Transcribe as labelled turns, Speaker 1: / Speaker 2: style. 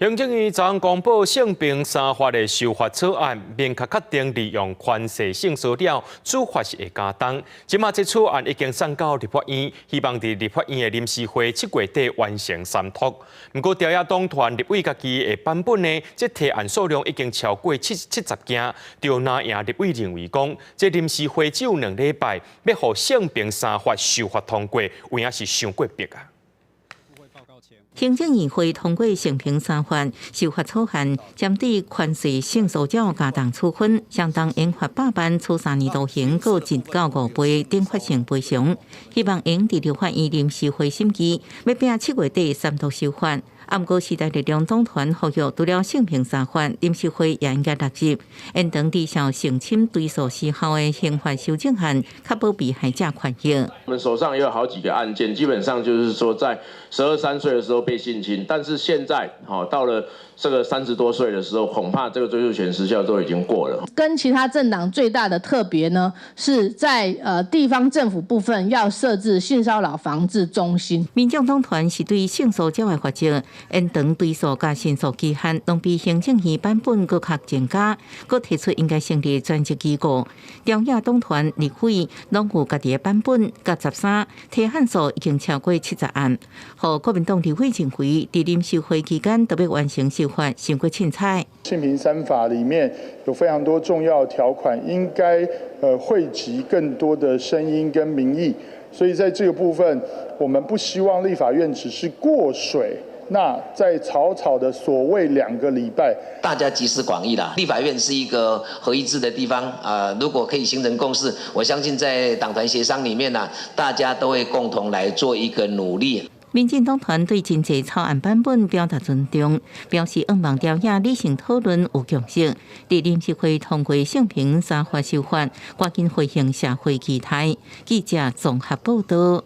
Speaker 1: 行政院昨昏公布性平三法的修法草案，明確確定利用權勢性騷擾處罰是會加重。這馬這草案已經送到立法院，希望佇立法院的臨時會7月底完成三讀。毋過朝野黨團立委家己的版本呢，這提案數量已經超過70件。著藍營立委認為講，這臨時會只有2禮拜，欲予性平三法修法通過，有影是傷過迫啊！
Speaker 2: 行政院會通過性平三法修法草案，針對權勢性騷擾加重處分，相當應罰100萬處3年徒刑，閣1到5倍懲罰性賠償。希望會佇立法院臨時會審議，欲拚7月底三讀修法。毋過時代力量黨團呼籲，除了性平三法，臨時會也應該納入延長時效性侵追訴時效的刑法修正案，確保被害者權益。
Speaker 3: 我們手上也有好幾個案件，基本上就是說在十二三歲的時候被性侵，但是現在到了這個30多歲的時候，恐怕這個追訴權時效都已經過了。
Speaker 4: 跟其他政黨最大的特別呢，是在地方政府部分要設置性騷擾防治中心。
Speaker 2: 民眾黨團是對性騷擾的罰則延長追訴佮申訴期限，攏比行政院版本閣較增加，閣提出應該成立專責機構。朝野黨團立委攏有家己的版本，共13提案數已經超過70案。予國民黨立委認為，佇臨時會期間著欲完成修法，傷過凊彩。
Speaker 5: 性平三法裡面有非常多重要條款，應該匯集更多的聲音跟民意，所以在這個部分，我們不希望立法院只是過水。那在草草的所謂2個禮拜，
Speaker 6: 大家集思廣益啦。立法院是一個合議制的地方啊，如果可以形成共識，我相信在黨團協商裡面呢，大家都會共同來做一個努力。
Speaker 2: 民進黨團對真濟草案版本表達尊重，表示向望朝野理性討論有共識。佇臨時會通過性平三法修法，趕緊回應社會期待。記者綜合報道。